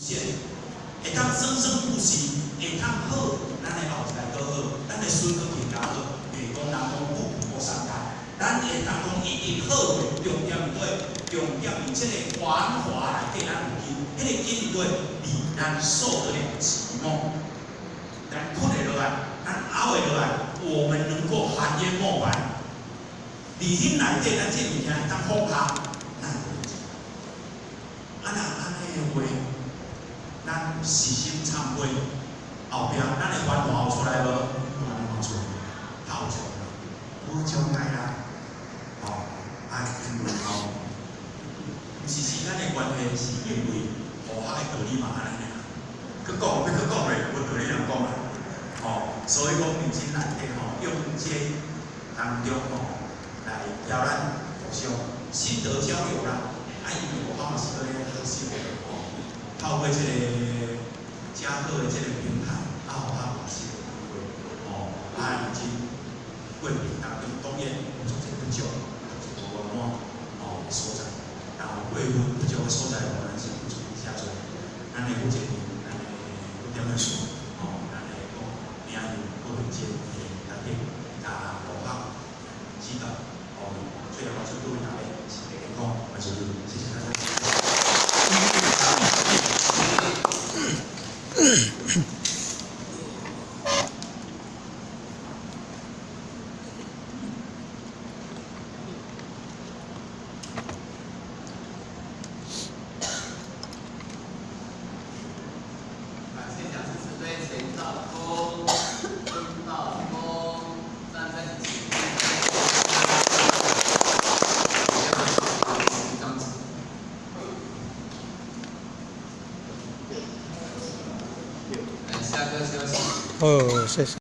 現，會當生生不息，會當好，咱的後一代閣好，咱的孫閣更加好，袂講人講富不過三代，咱會當講一直好的，重點佇佗？重點佇這个繁華內底，咱有根，彼個根佇佗？佇咱受得了寂寞，咱困會落來，咱熬會落來，我們能夠含煙墨白。佇彼內底，咱這物件會當放下，咱就啊若按呢的話，咱實心懺悔，後壁咱的煩惱有出來無？煩惱出來，透出來，無障礙啦。吼，啊，因為吼，毋是時間的關係，是因為佛學的道理嘛按呢爾。閣講，欲閣講咧，無道理通講啦。吼，所以講認真內底吼，用這當中吼，來調咱互相心得交流啦。啊，因為我嘛是閣咧學習吼，透過這個遮好的這個平台，啊，予我學習的機會，吼，啊，認真過程當中，當然有足濟不足，足濟無圓滿吼的所在，但有過分不足的所在，當然是不足遮濟。咱的負責人，咱的副點事，吼，咱的講名義郭平杰，大家共佛學指導，吼，最後祝各位大家身體健康，萬事如意，謝謝大家。感謝講師慈悲錢道公、孫道公站在一起。一張紙。來，下課休息。哦，謝謝。